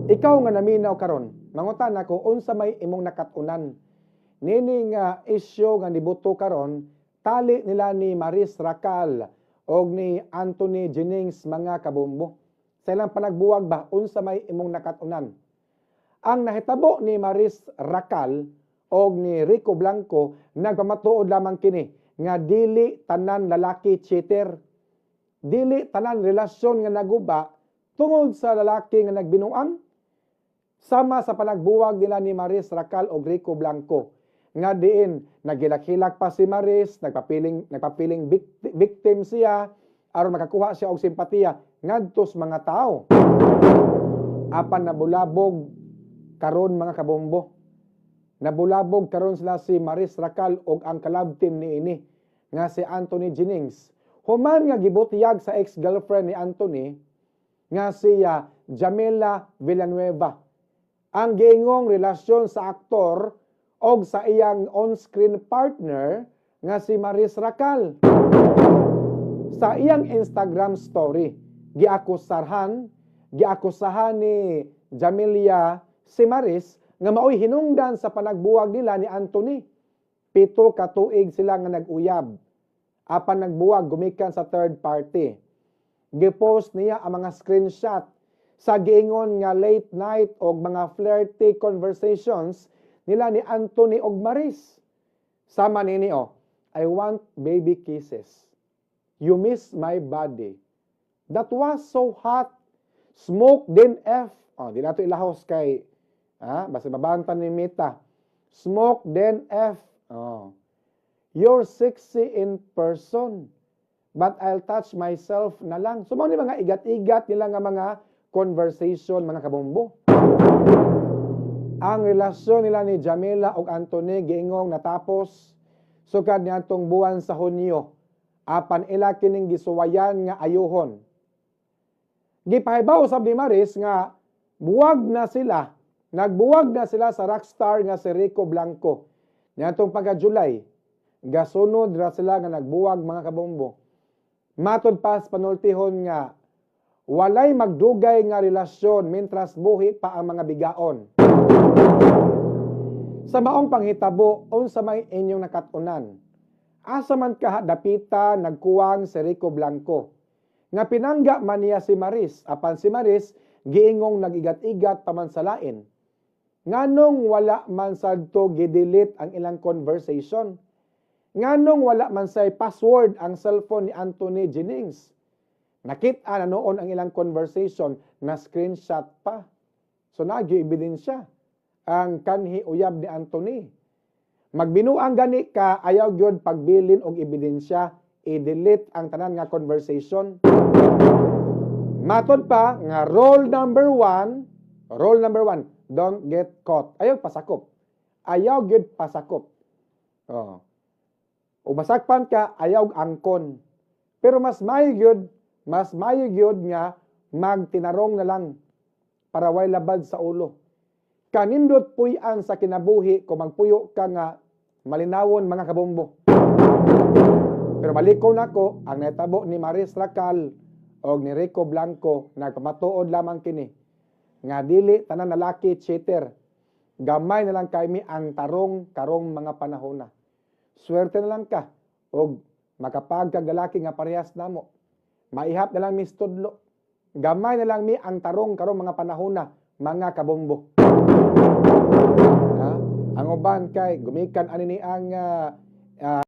Ikaw nga naminaw karon, mangutana ko, unsa may imong nakat-unan nining isyu nga nibuto karon, tali nila ni Maris Racal og ni Anthony Jennings, mga kabombo? Sa ilang panagbuwag ba, unsa may imong nakat-unan? Ang nahitabo ni Maris Racal og ni Rico Blanco, nagpamatuod lamang kini nga dili tanan lalaki cheater. Dili tanan relasyon nga naguba tungod sa lalaki nga nagbinuang. Sama sa panagbuwag nila ni Maris Racal og Rico Blanco nga diin nagilak-hilak pa si Maris, nagpapiling victim siya aron makakuha siya og simpatiya ngadto sa mga tao. Apan nabulabog karon, mga kabombo. Nabulabog karon sila, si Maris Racal og ang ka-love team niini nga si Anthony Jennings, human nga gibutyag sa ex-girlfriend ni Anthony nga siya Jamila Villanueva ang giingong relasyon sa aktor og sa iyang on-screen partner nga si Maris Racal. Sa iyang Instagram story, giakusahan ni Jamilia si Maris nga maoy hinungdan sa panagbuwag nila ni Anthony. 7 ka tuig sila nga nag-uyab. Apan nagbuwag gumikan sa third party. Gipost niya ang mga screenshot sa giingon nga late night og mga flirty conversations nila ni Anthony og Maris. Sama nini oh, "I want baby kisses. You miss my body. That was so hot. Smoke then F." Oh, di nato ilahos kay basta mabantan ni Meta. "Smoke then F." Oh. "You're sexy in person. But I'll touch myself na lang." So, mao ni mga igat-igat nila nga mga conversation, mga kabombo. Ang relasyon nila ni Jamila ug Anthony giingong natapos sukad niadtong buwan sa Hunyo. Apan ila kining gisuwayan nga ayuhon. Gipahibaw sab ni Maris nga buwag na sila, nagbuwag na sila sa rockstar nga si Rico Blanco niadtong pagka-July. Gasunod ra sila nga nagbuwag, mga kabombo. Matod pa sa panultihon nga walay magdugay nga relasyon mintras buhi pa ang mga bigaon. Sa maong panghitabo, unsa may inyong nakat-unan? Asa man kaha dapita nagkuwang si Rico Blanco? Nga pinangga man niya si Maris, apan si Maris giingong nagigat-igat pa man sa lain. Nganong wala man sadto gidelete ang ilang conversation? Nganong wala man say password ang cellphone ni Anthony Jennings? Nakita na noon ang ilang conversation na screenshot pa. So nagyo ebidensya ang kanhi uyab ni Anthony. Magbinuang gani ka, ayaw gyud pagbilin og ebidensya, i-delete ang tanan nga conversation. Matod pa nga rule number one, don't get caught. Ayaw pasakop. Ayaw gyud pasakop. Oh. O masakpan ka, ayaw angkon. Pero mas mayo gyud nga magtinarong na lang para way labad sa ulo. Kanindot puy-an sa kinabuhi kung magpuyo ka nga malinawon, mga kabombo. Pero balikon nako ang nahitabo ni Maris Racal og ni Rico Blanco, nagpamatuod lamang kini nga dili tanan lalaki cheater. Gamay na lang kay mi ang tarong karong mga panahona. Swerte na lang ka og makapagkag lalaki nga parehas namo. Maihap na lang mi tudlo. Gamay na lang mi ang tarong karong mga panahona, mga kabombo. Ha? Ang uban kay gumikan ani ni ang